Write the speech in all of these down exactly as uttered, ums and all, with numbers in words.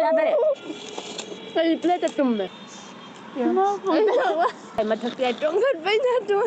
ꯆꯥꯗꯔꯦ꯫ ꯑꯩ ꯄ꯭ꯂꯦꯠꯇ ꯇꯨꯝꯃꯦ꯫ ꯃꯊꯛꯇ ꯇꯣꯡꯈꯠꯄꯩ ꯅꯠꯇ꯭ꯔꯣ?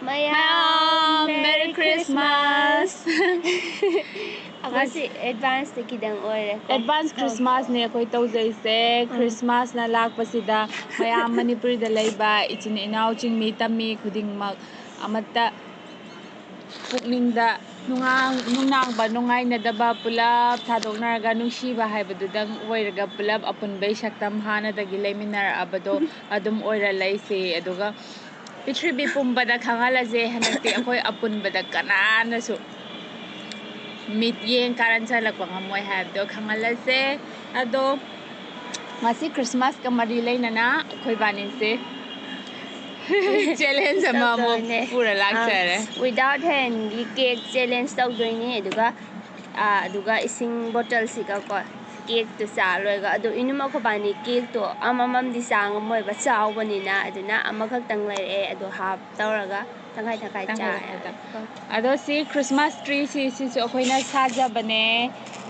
ꯃꯌꯥꯝ ꯃꯌꯥꯝ Merry Merry Christmas꯫ Christmas꯫ ꯑꯩꯈꯣꯏꯁꯤ ꯑꯦꯗꯚꯥꯟꯁꯇ ꯈꯤꯇꯪ ꯑꯣꯏꯔꯦꯀꯣ꯫ ꯑꯦꯗꯚꯥꯟꯁ ꯈ꯭ꯔꯤꯁꯃꯥꯁꯅꯦ ꯑꯩꯈꯣꯏ ꯇꯧꯖꯩꯁꯦ꯫ ꯎꯝ꯫ ꯈ꯭ꯔꯤꯁꯃꯥꯁꯅ ꯂꯥꯛꯄꯁꯤꯗ ꯃꯌꯥꯝ ꯃꯅꯤꯄꯨꯔꯗ ꯂꯩꯕ ꯏꯆꯤꯟ ꯏꯅꯥꯎ ꯆꯤꯡꯃꯤ ꯇꯝꯃꯤ ꯈꯨꯗꯤꯡꯃꯛ ꯑꯃꯠꯇ ꯄꯨꯛꯅꯤꯡꯗ ꯅꯨꯡꯉꯥꯡ-, ꯅꯨꯡꯅꯥꯡꯕ ꯅꯨꯡꯉꯥꯏꯅꯗꯕ ꯄꯨꯂꯞ ꯊꯥꯗꯣꯛꯅꯔꯒ ꯅꯨꯡꯁꯤꯕ ꯍꯥꯏꯕꯗꯨꯗꯪ ꯑꯣꯏꯔꯒ ꯄꯨꯂꯞ ꯑꯄꯨꯟꯕꯩ ꯁꯛꯇꯝ ꯍꯥꯟꯅꯗꯒꯤ ꯂꯩꯃꯤꯟꯅꯔꯛꯑꯕꯗꯣ ꯑꯗꯨꯝ ꯑꯣꯏꯔ ꯂꯩꯁꯤ꯫ ꯑꯗꯨꯒ ꯄ꯭ꯔꯤꯊꯤꯕꯤ ꯄꯨꯝꯕꯗ ꯈꯪꯍꯜꯂꯁꯦ, ꯍꯟꯗꯛꯇꯤ ꯑꯩꯈꯣꯏ ꯑꯄꯨꯟꯕꯗ ꯀꯅꯥꯅꯁꯨ ꯃꯤꯠꯌꯦꯡ ꯀꯥꯔꯟ ꯆꯜꯂꯛꯄ ꯉꯝꯃꯣꯏ ꯍꯥꯏꯕꯗꯣ ꯈꯪꯍꯜꯂꯁꯦ꯫ ꯑꯗꯣ ꯉꯁꯤ ꯈ꯭ꯔꯤꯁꯃꯥꯁꯀ ꯃꯔꯤ ꯂꯩꯅꯅ ꯑꯩꯈꯣꯏ ꯏꯕꯥꯅꯤꯁꯦ ꯆꯦꯂꯦꯟꯖ ꯑꯃꯃꯨꯛ ꯇꯧꯗꯣꯏꯅꯦ꯫ ꯄꯨꯔ ꯂꯥꯛꯆꯔꯦ꯫ ꯑꯥ, without handꯒꯤ cake challenge ꯇꯧꯗꯣꯏꯅꯦ꯫ ꯑꯗꯨꯒ, ꯑꯥ, ꯑꯗꯨꯒ ꯏꯁꯤꯡ ꯕꯣꯇꯜꯁꯤꯒꯀꯣ ꯀꯦꯛꯇꯨ ꯆꯥ ꯂꯣꯏꯔꯒ, ꯑꯗꯨ ꯏꯅꯨꯝ ꯑꯩꯈꯣꯏꯕꯥꯅꯤ ꯀꯦꯛꯇꯣ ꯑꯃꯃꯝꯗꯤ ꯆꯥ ꯉꯝꯃꯣꯏꯕ, ꯆꯥꯎꯕꯅꯤꯅ꯫ ꯑꯗꯨꯅ ꯑꯃꯈꯛꯇꯪ ꯂꯩꯔꯛꯑꯦ, ꯑꯗꯨ ꯍꯥꯞ ꯇꯧꯔꯒ ꯇꯪꯈꯥꯏ ꯇꯪꯈꯥꯏ ꯇꯪꯈꯥꯏ ꯆꯥꯔꯦ꯫ ꯇꯪꯈꯥꯏ ꯇꯧ-, ꯑꯗꯣ ꯁꯤ ꯈ꯭ꯔꯤꯁꯃꯥꯁ ꯇ꯭ꯔꯤꯁꯤ, ꯁꯤꯁꯨ ꯑꯩꯈꯣꯏꯅ ꯁꯥꯖꯕꯅꯦ,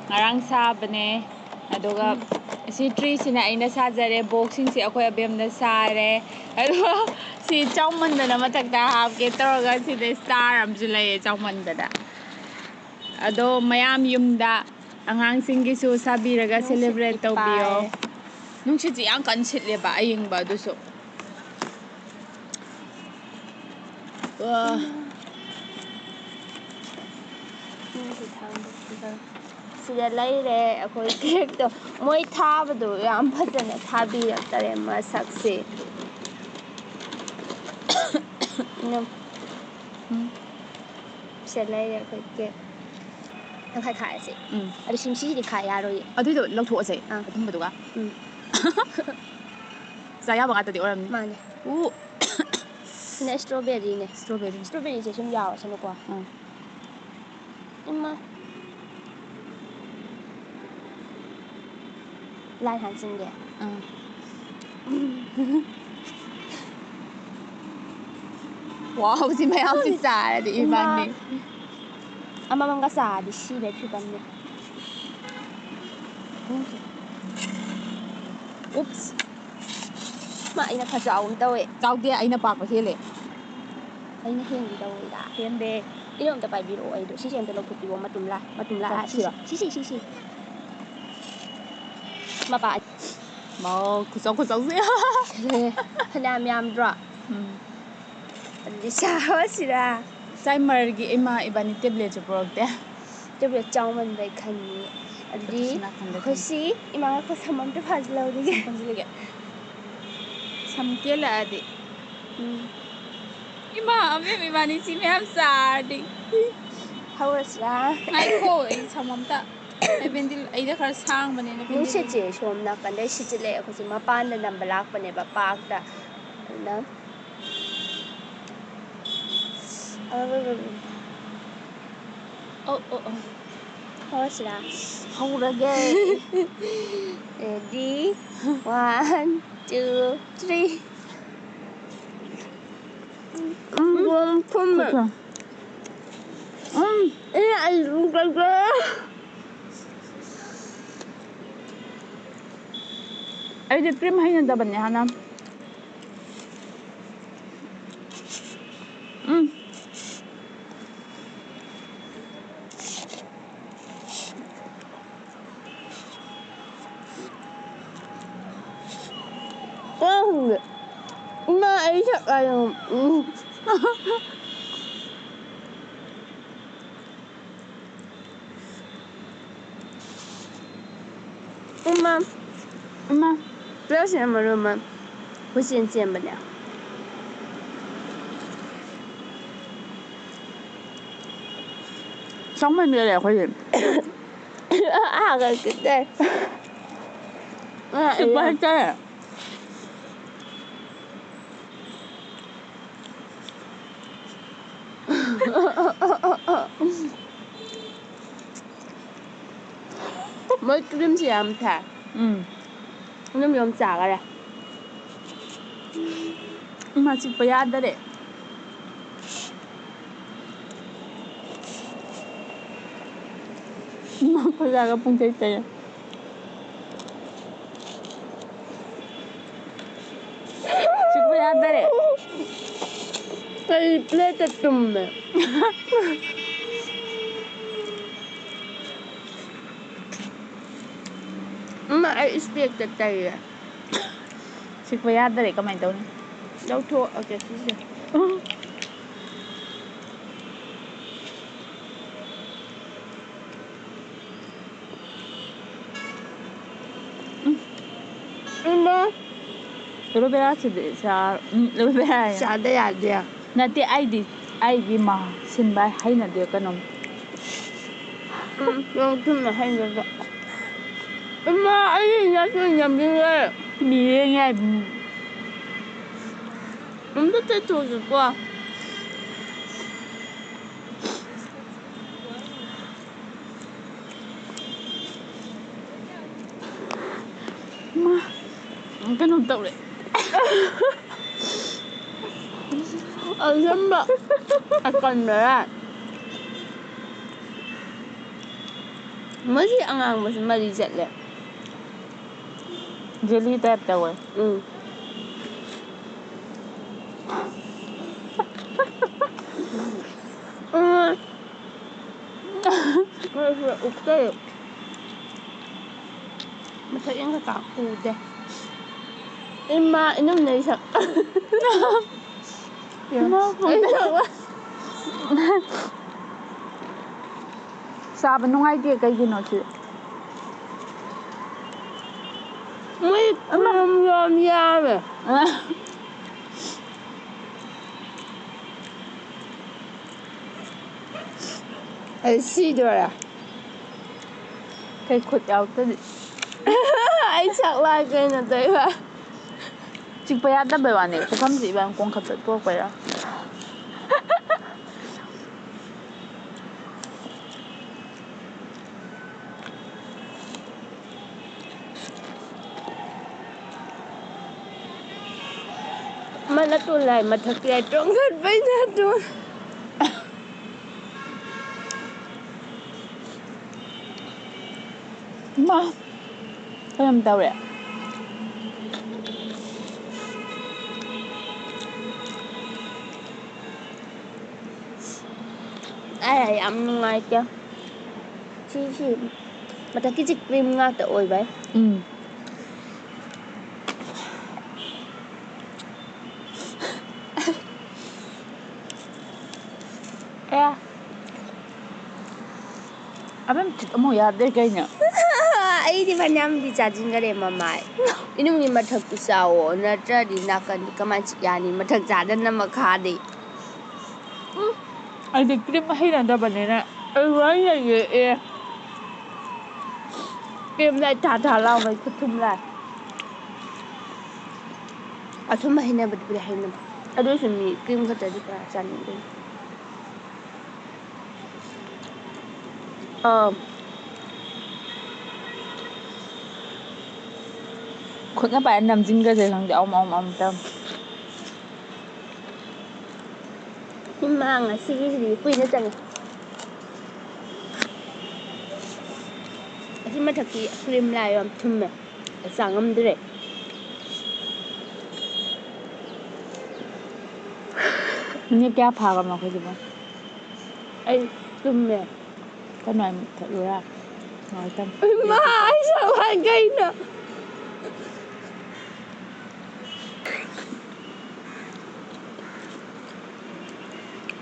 ꯉꯔꯥꯡ ꯁꯥꯕꯅꯦ꯫ ꯑꯗꯨꯒ ꯎꯝ꯫ ꯑꯁꯤ ꯇ꯭ꯔꯤꯁꯤꯅ ꯑꯩꯅ ꯁꯥꯖꯔꯦ, ꯕꯣꯛꯁꯁꯤꯡꯁꯦ ꯑꯩꯈꯣꯏ ꯑꯕꯦꯝꯅ ꯁꯥꯔꯦ꯫ ꯑꯗꯨꯒ ꯁꯤ ꯆꯥꯎꯃꯟꯗꯅ ꯃꯊꯛꯇ ꯍꯥꯞꯀꯦ ꯇꯧꯔꯒ ꯁꯤꯗ ꯁ꯭ꯇꯥꯔ ꯑꯃꯁꯨ ꯂꯩꯌꯦ ꯆꯥꯎꯃꯟꯗꯅ꯫ ꯑꯗꯣ ꯃꯌꯥꯝ ꯌꯨꯝꯗ ꯑꯉꯥꯡꯁꯤꯡꯒꯤꯁꯨ ꯁꯥꯕꯤꯔꯒ ꯅꯨꯡꯁꯤꯠꯇꯤ ꯁꯦꯂꯦꯕ꯭ꯔꯦꯠ ꯇꯧꯕꯤꯌꯣ꯫ ꯄꯥꯏ꯫ ꯅꯨꯡꯁꯤꯠꯁꯤ ꯌꯥꯝ ꯀꯟꯅ ꯁꯤꯠꯂꯦꯕ ꯑꯌꯤꯡꯕ ꯑꯗꯨꯁꯨ꯫ ꯋꯥ꯫ ꯁꯤꯗ ꯂꯩꯔꯦ ꯑꯩꯈꯣꯏ ꯀꯦꯛꯇꯣ꯫ ꯃꯣꯏ ꯊꯥꯕꯗꯣ ꯌꯥꯝ ꯐꯖꯅ ꯊꯥꯕꯤꯔꯛꯇꯔꯦ ꯃꯁꯛꯁꯦ꯫ ꯎꯝ꯫ ꯁꯤꯗ ꯂꯩꯔꯦ ꯑꯩꯈꯣꯏ ꯀꯦꯛ꯫ ꯇꯪꯈꯥꯏ ꯈꯥꯏꯔꯁꯦ꯫ ꯎꯝ꯫ ꯑꯗꯨ ꯁꯤꯝꯁꯤꯁꯤꯗꯤ ꯈꯥꯏ ꯌꯥꯔꯣꯏꯌꯦ꯫ ꯑꯗꯨꯏꯗꯣ ꯂꯧꯊꯣꯛꯑꯁꯦ꯫ ꯑꯥ꯫ ꯑꯊꯨꯝꯕꯗꯨꯒ꯫ ꯎꯝ꯫ ꯆꯥ ꯌꯥꯕ ꯉꯥꯛꯇꯗꯤ ꯑꯣꯏꯔꯝꯅꯤ꯫ ꯃꯥꯅꯦ꯫ ꯎ꯫ ꯁꯤꯅ ꯏꯁꯇ꯭ꯔꯣꯕꯦꯔꯤꯅꯦ꯫ ꯏꯁꯇ꯭ꯔꯣꯕꯦꯔꯤ꯫ ꯏꯁꯇ꯭ꯔꯣꯕꯦꯔꯤꯁꯦ ꯁꯨꯝ ꯌꯥꯎꯔꯁꯅꯨꯀꯣ꯫ ꯎꯝ꯫ ꯏꯃꯥ꯫ ꯂꯥꯏ ꯍꯥꯟꯁꯤꯟꯒꯦ꯫ ꯎꯝ꯫ ꯋꯥꯎ, ꯁꯤ ꯃꯌꯥꯝꯁꯤ ꯆꯥꯔꯗꯤ ꯏꯃꯥ꯫ ꯏꯕꯥꯅꯤ꯫ ꯑꯃꯃꯝꯒ ꯆꯥꯔꯗꯤ ꯁꯤꯕꯩ ꯐꯤꯕꯝꯅꯤ꯫ ꯎꯞꯁ꯫ ꯃꯥ ꯑꯩꯅ ꯈꯔ ꯆꯥꯎꯒꯨꯝ ꯇꯧꯋꯦ꯫ ꯆꯥꯎꯗꯦ, ꯑꯩꯅ ꯄꯥꯛꯄ ꯍꯦꯜꯂꯦ꯫ ꯑꯩꯅ ꯍꯦꯟꯒꯦ ꯇꯧꯋꯤꯗ꯫ ꯍꯦꯟꯗꯦ꯫ ꯏꯅꯣ ꯑꯝꯇ ꯄꯥꯏꯕꯤꯔꯛꯑꯣ ꯑꯩꯗꯣ꯫ ꯁꯤꯁꯦ ꯑꯝꯇ ꯂꯧꯊꯣꯛꯄꯤꯔꯛꯑꯣ ꯃꯇꯨꯝ ꯂꯥ-, ꯃꯇꯨꯝ ꯂꯥ-, ꯁꯤꯔꯣ? ꯁꯤꯁꯦ, ꯁꯤꯁꯦ꯫ ꯃꯄꯥ꯫ ꯃꯥꯎ, ꯈꯨꯆꯧ, ꯈꯨꯆꯧꯁꯦ꯫ ꯐꯅꯌꯥꯝ ꯌꯥꯝꯗ꯭ꯔꯣ? ꯎꯝ꯫ ꯑꯗꯨꯗꯤ ꯆꯥꯔꯁꯤꯔꯥ? ꯆꯥꯏꯃꯔꯒꯤ ꯏꯃꯥ ꯏꯕꯥꯅꯤ ꯇꯦꯕ꯭ꯂꯦꯠꯁꯨ ꯄꯨꯔꯛꯇꯦ꯫ ꯇꯦꯕ꯭ꯂꯦꯠ ꯆꯥꯎꯃꯟꯕꯩ ꯈꯟꯅꯤ꯫ ꯑꯗꯨꯗꯤ ꯑꯗꯨꯁꯨ ꯅꯥꯀꯟꯗ ꯑꯩꯈꯣꯏ ꯊꯝꯃꯦ꯫ ꯁꯤ ꯏꯃꯥ ꯉꯥꯏꯈꯣ ꯁꯝ ꯑꯝꯇ ꯐꯥꯖꯤꯜꯍꯧꯈꯤꯒꯦ꯫ ꯁꯝ ꯐꯥꯖꯤꯜꯂꯒꯦ꯫ ꯁꯝ ꯀꯦꯜꯂꯛꯑꯗꯤ꯫ ꯎꯝ꯫ ꯏꯃꯥ, ꯑꯕꯦꯝ ꯏꯕꯥꯅꯤ ꯁꯤ ꯃꯌꯥꯝ ꯆꯥꯔꯗꯤ꯫ ꯍꯧꯔꯁꯤꯔꯥ? ꯉꯥꯏꯈꯣ, ꯑꯩ ꯁꯝ ꯑꯝꯇ꯫ ꯑꯩ ꯕꯦꯟꯗꯤꯜ, ꯑꯩꯅ ꯈꯔ ꯁꯥꯡꯕꯅꯤꯅ ꯕꯦꯟꯗꯤꯜ꯫ ꯅꯨꯡꯁꯤꯠꯁꯦ ꯁꯣꯝ ꯅꯥꯀꯟꯗꯩ ꯁꯤꯠꯆꯤꯜꯂꯛꯑꯦ꯫ ꯑꯩꯈꯣꯏꯁꯦ ꯃꯄꯥꯟꯗ ꯅꯝꯕ ꯂꯥꯛꯄꯅꯦꯕ, ꯄꯥꯔꯛꯇ꯫ ꯑꯗꯨꯅ ꯑꯣ, ꯑꯣ, ꯑꯣ꯫ ꯍꯧꯔꯁꯤꯔꯥ? ꯍꯧꯔꯒꯦ꯫ Ready? One, two, three. ꯎꯝ, ꯎꯝ, ꯊꯨꯝꯃꯦ꯫ ꯊꯨꯝꯃꯦ꯫ ꯎꯝ, ꯑꯩ ꯑꯂꯨ ꯀꯩꯀꯥ꯫ ꯑꯩꯗꯤ cream ꯍꯩꯅꯗꯕꯅꯦ ꯍꯥꯟꯅ꯫ ꯎꯝ꯫ ꯀꯃꯥꯏ ꯈꯪꯒꯦ? ꯏꯃꯥ, ꯑꯩ ꯁꯛ ꯀꯥꯏꯗꯅꯣ꯫ ꯎꯝ꯫ ꯏꯃꯥ, ꯏꯃꯥ꯫ ꯄ꯭ꯂꯁꯁꯤꯅ ꯃꯔꯣꯟ ꯑꯃ ꯀꯣꯏꯆꯦꯟ ꯆꯦꯟꯕꯅꯦ꯫ ꯆꯥꯎꯃꯟꯈꯔꯦ ꯑꯩꯈꯣꯏꯗꯤ꯫ ꯑꯥ, ꯀꯩ ꯀꯩ ꯇꯥꯏ꯫ ꯑꯥ, ꯆꯤꯛꯄ ꯑꯌꯥ꯫ ꯍꯦꯛ ꯇꯥꯏ꯫ ꯃꯣꯏ creamꯁꯦ ꯌꯥꯝ ꯊꯥꯏ꯫ ꯎꯝ꯫ ꯑꯗꯨꯝ ꯌꯣꯝ ꯆꯥꯈꯔꯦ꯫ ꯏꯃꯥ ꯆꯤꯛꯄ ꯌꯥꯗꯔꯦ꯫ ꯏꯃꯥ ꯈꯨꯖꯥꯒ ꯄꯨꯡꯆꯩ ꯆꯩꯔꯦ꯫ ꯆꯤꯛꯄ ꯌꯥꯗꯔꯦ꯫ ꯑꯩ plateꯇ ꯇꯨꯝꯃꯦ꯫ ꯏꯃꯥ, ꯑꯩ specꯁꯦ ꯇꯩꯔꯦ꯫ ꯆꯤꯛꯄ ꯌꯥꯗꯔꯦ, ꯀꯃꯥꯏꯅ ꯇꯧꯅꯤ? ꯂꯧꯊꯣꯛꯑꯒꯦ ꯁꯤꯁꯦ꯫ ꯏꯃꯥ꯫ Aloe veraꯁꯤꯗꯤ ꯆꯥ-, ꯎꯝ, aloe vera ꯍꯥꯏꯌꯦ꯫ ꯆꯥꯗ ꯌꯥꯗꯦ꯫ ꯅꯠꯇꯦ, ꯑꯩꯗꯤ, ꯑꯩꯗꯤ ꯃꯥ ꯁꯤꯟꯕ ꯍꯩꯅꯗꯦ ꯀꯩꯅꯣꯝ꯫ ꯎꯝ, ꯅꯪ ꯊꯨꯝꯅ ꯍꯩꯅꯗ꯫ ꯏꯃꯥ, ꯑꯩ ꯏꯅꯥꯛꯇ ꯌꯥꯝꯅꯤꯡꯉꯦ꯫ ꯃꯤꯔꯦꯡ ꯌꯥꯏ꯫ ꯑꯝꯇ ꯇꯩꯊꯣꯛꯀꯦꯀꯣ꯫ ꯃꯥ, ꯀꯩꯅꯣ ꯇꯧꯔꯦ꯫ ꯑꯆꯝꯕ ꯑꯀꯟꯕꯔꯥ? ꯃꯁꯤ ꯑꯉꯥꯡꯕꯁꯤ ꯃꯔꯤ ꯆꯠꯂꯦ꯫ ꯖꯦꯂꯤ ꯇꯥꯏꯞ ꯇꯧꯋꯦ꯫ ꯎꯝ꯫ ꯎꯝ꯫ ꯃꯣꯏꯁꯦ ꯎꯛꯇꯔꯦ꯫ ꯃꯁꯛ ꯌꯦꯡ ꯀꯀꯥ ꯎꯗꯦ꯫ ꯏꯃꯥ ꯏꯅꯝꯅ ꯏꯁꯛ꯫ ꯏꯃꯥ ꯐꯣꯟ꯫ ꯆꯥꯕ ꯅꯨꯡꯉꯥꯏꯇꯦ ꯀꯩꯒꯤꯅꯣ ꯁꯤ? ꯃꯣꯏ ꯈꯨꯌꯥꯝ ꯌꯥꯝ ꯌꯥꯝꯃꯦ꯫ ꯑ꯫ ꯑꯩ ꯁꯤꯗꯣꯔꯦ꯫ ꯀꯩ ꯈꯨꯠ ꯌꯥꯎꯇꯗꯤ꯫ ꯑꯩ ꯁꯛ ꯂꯥꯛ ꯀꯩꯅꯣ ꯇꯧꯕ꯫ ꯆꯤꯛꯄ ꯌꯥꯗꯕꯩ ꯋꯥꯅꯤ꯫ ꯄꯨꯈꯝꯁꯤ ꯏꯕꯥꯅꯤ ꯀꯣꯡꯈꯠꯄ ꯇꯣꯛꯄꯩꯔꯥ? ꯃꯥ ꯅꯥꯇꯣꯟ ꯂꯥꯏ ꯃꯊꯛꯀꯤ ꯂꯥꯏ ꯇꯣꯡꯈꯠꯄꯩ ꯅꯥꯇꯣꯟ꯫ ꯃꯥ ꯀꯩꯅꯣꯝ ꯇꯧꯔꯦ꯫ ꯑꯩ ꯌꯥꯝ ꯅꯨꯡꯉꯥꯏꯇꯦ꯫ ꯁꯤꯁꯤ ꯃꯊꯛꯀꯤꯁꯤ ꯀ꯭ꯔꯤꯝ ꯉꯥꯛꯇ ꯑꯣꯏꯕꯩ꯫ ꯎꯝ꯫ ꯑꯦ꯫ ꯑꯕꯦꯝ ꯆꯤꯛ ꯑꯃꯨꯛ ꯌꯥꯗ꯭ꯔꯦ ꯀꯩꯅꯣ? ꯑꯩꯗꯤ ꯐꯅꯌꯥꯝꯗꯤ ꯆꯥꯁꯤꯟꯈꯔꯦ ꯃꯃꯥꯏ꯫ ꯏꯅꯨꯡꯒꯤ ꯃꯊꯛꯇꯨ ꯆꯥꯎꯋꯣ, ꯅꯠꯇ꯭ꯔꯗꯤ ꯅꯥꯀꯟꯗꯤ ꯀꯃꯥꯏꯅ ꯆꯤꯛ ꯌꯥꯅꯤ? ꯃꯊꯛ ꯆꯥꯗꯅ ꯃꯈꯥꯗꯤ꯫ ꯎꯝ꯫ ꯑꯩꯗꯤ ꯀ꯭ꯔꯤꯝ ꯍꯩꯅꯗꯕꯅꯤꯅ꯫ ꯑꯩ ꯂꯣꯏ ꯂꯩꯌꯦ ꯑꯦ꯫ ꯀ꯭ꯔꯤꯝ ꯂꯩ ꯊꯥ ꯊꯥ ꯂꯥꯎꯕꯩ ꯈꯨꯊꯨꯝ ꯂꯥꯏ꯫ ꯑꯊꯨꯝꯕ ꯍꯩꯅꯕꯗꯨꯕꯨꯗꯤ ꯍꯩꯅꯕ꯫ ꯑꯗꯨ ꯑꯣꯏꯁꯨ ꯃꯤ ꯀ꯭ꯔꯤꯝ ꯈꯛꯇꯗꯤ ꯀꯅꯥ ꯆꯥꯅꯤꯡꯗꯣꯏꯅꯣ? ꯑꯥ꯫ ꯈꯨꯠꯅ ꯄꯥꯏꯔ ꯅꯝꯖꯤꯟꯒ꯭ꯔꯁꯤꯔ ꯈꯪꯗꯦ, ꯑꯃꯨꯛ, ꯑꯃꯨꯛ, ꯑꯃꯨꯛ ꯇꯧ꯫ ꯏꯃꯥ, ꯉꯁꯤꯒꯤꯁꯤꯗꯤ ꯀꯨꯏꯅ ꯆꯪꯉꯦ꯫ ꯑꯁꯤ ꯃꯊꯛꯀꯤ ꯀ꯭ꯔꯤꯝ ꯂꯥꯏ ꯌꯥꯝ ꯊꯨꯝꯃꯦ꯫ ꯆꯥ ꯉꯝꯗ꯭ꯔꯦ꯫ ꯃꯤꯅꯤꯠ ꯀꯌꯥ ꯐꯥꯈ꯭ꯔꯕꯅꯣ ꯑꯩꯈꯣꯏꯁꯤꯕꯣ? ꯑꯩ ꯇꯨꯝꯃꯦ꯫ ꯀꯩꯅꯣ ꯑꯩ ꯃꯨꯠꯊꯠꯂꯨꯔꯥ? ꯉꯥꯏꯇꯪ꯫ ꯏꯃꯥ, ꯑꯩ ꯁꯛ ꯀꯩꯅꯣ?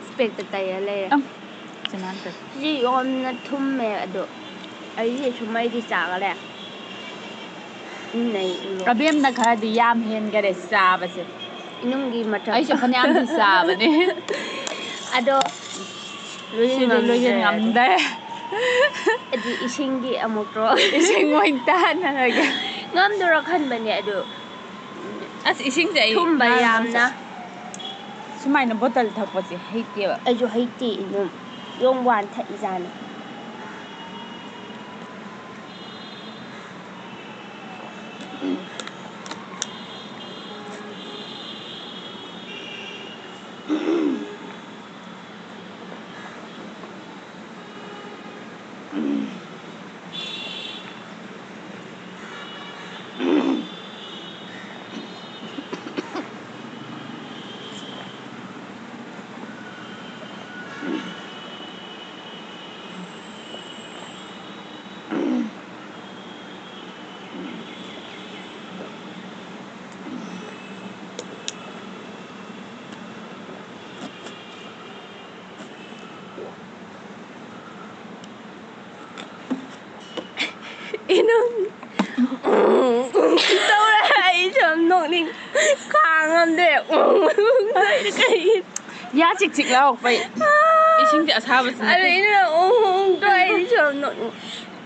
ꯏꯁꯄꯦꯛꯇ ꯇꯩꯔ ꯂꯩꯔꯦ꯫ ꯑꯝ, ꯆꯤꯟꯕꯥꯟꯁꯦ꯫ ꯁꯤ ꯌꯥꯝꯅ ꯊꯨꯝꯃꯦ ꯑꯗꯣ꯫ ꯑꯩꯁꯦ ꯁꯨꯝ ꯑꯩꯗꯤ ꯆꯥꯒ ꯂꯩ꯫ ꯎꯝ, ꯑꯩ ꯎꯔꯣ꯫ ꯑꯕꯦꯝꯅ ꯈꯔꯗꯤ ꯌꯥꯝ ꯍꯦꯟꯈꯔꯦ ꯆꯥꯕꯁꯦ꯫ ꯏꯅꯨꯡꯒꯤ ꯃꯊꯛ꯫ ꯑꯩꯁꯨ ꯐꯅꯌꯥꯝꯗꯤ ꯆꯥꯕꯅꯦ꯫ ꯑꯗꯣ ꯂꯣꯏꯁꯤꯟ ꯁꯤꯗꯤ ꯂꯣꯏꯁꯤꯟ ꯉꯝꯗ꯭ꯔꯦ꯫ ꯉꯝꯗ꯭ꯔꯦ꯫ ꯑꯗꯨ ꯏꯁꯤꯡꯒꯤ ꯑꯃꯨꯛꯇ꯭ꯔꯣ? ꯏꯁꯤꯡ ꯑꯣꯏꯅ ꯇꯥꯟꯅꯔꯒꯦ꯫ ꯉꯝꯗꯣꯔ ꯈꯟꯕꯅꯦ ꯑꯗꯨ꯫ ꯑꯁ, ꯏꯁꯤꯡꯁꯦ ꯑꯩ ꯊꯨꯝꯕ ꯉꯔꯥꯡ ꯌꯥꯝꯅ꯫ ꯁꯨꯃꯥꯏꯅ ꯕꯣꯇꯜ ꯊꯛꯄꯁꯦ ꯍꯩꯇꯦꯕ꯫ ꯑꯩꯁꯨ ꯍꯩꯇꯦ, ꯏꯅꯨꯝ꯫ ꯌꯣꯡ ꯋꯥꯟ ꯊꯛꯏꯖꯥꯠꯅꯤ꯫ ꯏꯅꯨꯡ ꯇꯧꯔꯦ꯫ ꯑꯩꯁꯨ ꯌꯥꯝ ꯅꯣꯛꯅꯤꯡ, ꯈꯥꯡ ꯉꯝꯗꯦ꯫ ꯀꯩ ꯌꯥ ꯆꯤꯛ ꯆꯤꯛ ꯂꯥꯎꯔꯛꯄꯩ꯫ ꯏꯁꯤꯡꯁꯦ ꯑꯁꯥꯕꯁꯤꯅ ꯑꯗꯨ ꯏꯅꯨꯡ ꯎꯪ ꯎꯪ ꯇꯧꯔꯦ꯫ ꯑꯩꯁꯨ ꯌꯥꯝ ꯅꯣꯛꯅꯤꯡ꯫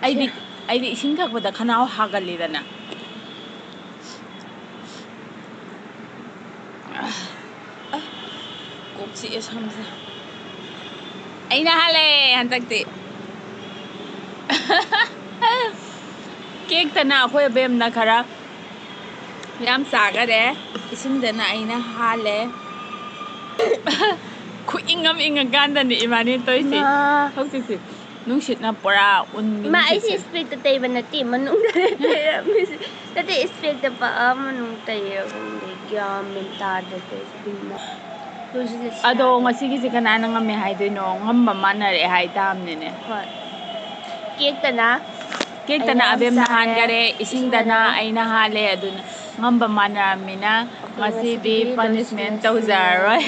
ꯑꯩꯗꯤ, ꯑꯩꯗꯤ ꯏꯁꯤꯡ ꯊꯛꯄꯗ ꯈꯅꯥꯎ ꯍꯥꯒꯜꯂꯤꯗꯅ꯫ ꯑ, ꯑ, ꯀꯣꯛ ꯆꯤꯛꯑꯦ ꯁꯝꯁꯦ꯫ ꯑꯩꯅ ꯍꯥꯜꯂꯦ ꯍꯟꯗꯛꯇꯤ꯫ ꯀꯦꯛꯇꯅ ꯑꯩꯈꯣꯏ ꯑꯕꯦꯝꯅ ꯈꯔ ꯌꯥꯝ ꯆꯥꯈꯔꯦ꯫ ꯏꯁꯤꯡꯗꯅ ꯑꯩꯅ ꯍꯥꯜꯂꯦ꯫ ꯈꯨꯏꯪ ꯑꯃ ꯏꯪꯉꯀꯥꯟꯗꯅꯦ ꯏꯕꯥꯅꯤ ꯇꯧꯔꯤꯁꯦ꯫ ꯏꯃꯥ꯫ ꯍꯧꯖꯤꯛꯁꯦ꯫ ꯅꯨꯡꯁꯤꯠꯅ ꯄꯨꯔꯥ ꯎꯟꯒꯤ ꯏꯃꯥ, ꯑꯩꯁꯦ ꯅꯨꯡꯁꯤꯠꯁꯦ꯫ ꯏꯁꯄꯦꯛꯇ ꯇꯩꯕ ꯅꯠꯇꯦ, ꯃꯅꯨꯡꯗ ꯇꯩꯔꯝꯃꯤꯁꯦ꯫ ꯅꯠꯇꯦ, ꯏꯁꯄꯦꯛꯇ ꯄꯛꯑ ꯃꯅꯨꯡ ꯇꯩꯔ ꯈꯪꯗꯦ, ꯒ꯭ꯌꯥꯟ ꯃꯦꯟ ꯇꯥꯗ꯭ꯔꯦ ꯇꯧꯔꯤꯁꯦ, ꯏꯕꯦꯝꯃ꯫ ꯂꯣꯏꯁꯤꯜꯂꯁꯤ ꯑꯗꯣ ꯌꯥꯔꯦ꯫ ꯉꯁꯤꯒꯤꯁꯦ ꯀꯅꯥꯅ ꯉꯝꯃꯦ ꯍꯥꯏꯗꯣꯏꯅꯣ? ꯉꯝꯕ ꯃꯥꯟꯅꯔꯦ ꯍꯥꯏ ꯇꯥꯕꯅꯤꯅꯦ꯫ ꯍꯣꯏ꯫ ꯀꯦꯛꯇꯅ ꯀꯦꯛꯇꯅ ꯑꯩꯅ ꯑꯕꯦꯝꯅ ꯆꯥꯔꯦ, ꯍꯥꯟꯈꯔꯦ, ꯏꯁꯤꯡꯗꯅ ꯏꯁꯤꯡꯗꯅ ꯑꯩꯅ ꯍꯥꯜꯂꯦ꯫ ꯑꯗꯨꯅ ꯉꯝꯕ ꯃꯥꯟꯅꯔꯝꯃꯤꯅ ꯑꯩꯈꯣꯏ ꯉꯁꯤꯗꯤ ꯉꯁꯤꯒꯤꯗꯤ ꯄꯅꯤꯁꯃꯦꯟ ꯂꯣꯏꯁꯤꯜꯂꯁꯤ꯫ ꯇꯧꯖꯔꯔꯣꯏ꯫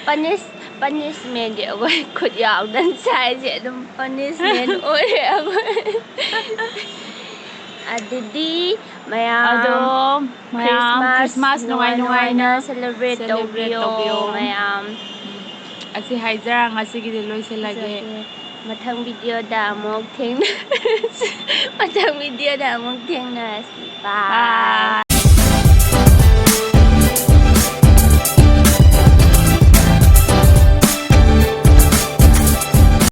ꯄꯅꯤꯁ ꯄꯅꯤꯁꯃꯦꯟꯗꯤ ꯑꯩꯈꯣꯏ ꯈꯨꯠ ꯌꯥꯎꯗꯅ ꯆꯥꯏꯁꯦ ꯑꯗꯨꯝ ꯄꯅꯤꯁꯃꯦꯟ ꯑꯣꯏꯔꯦ ꯑꯩꯈꯣꯏ꯫ ꯑꯗꯨꯗꯤ ꯃꯌꯥꯝ ꯑꯗꯣ ꯃꯌꯥꯝ Christmas ꯈ꯭ꯔꯤꯁꯃꯥꯁ ꯅꯨꯡꯉꯥꯏ ꯅꯨꯡꯉꯥꯏ ꯅꯨꯡꯉꯥꯏꯅ ꯅꯨꯡꯉꯥꯏꯅ celebrate celebrate ꯇꯧꯕꯤꯌꯣ ꯇꯧꯕꯤꯌꯣ꯫ ꯃꯌꯥꯝ꯫ ꯑꯁꯤ ꯍꯥꯏꯖꯔ ꯉꯁꯤꯒꯤꯗꯤ ꯂꯣꯏꯁꯤꯜꯂꯒꯦ꯫ ꯃꯊꯪ ꯚꯤꯗꯤꯑꯣꯗ ꯑꯃꯨꯛ ꯊꯦꯡꯅꯔꯁꯤ꯫ ꯃꯊꯪ ꯚꯤꯗꯤꯑꯣꯗ ꯑꯃꯨꯛ ꯊꯦꯡꯅꯔꯁꯤ꯫ Bye꯫ Bye꯫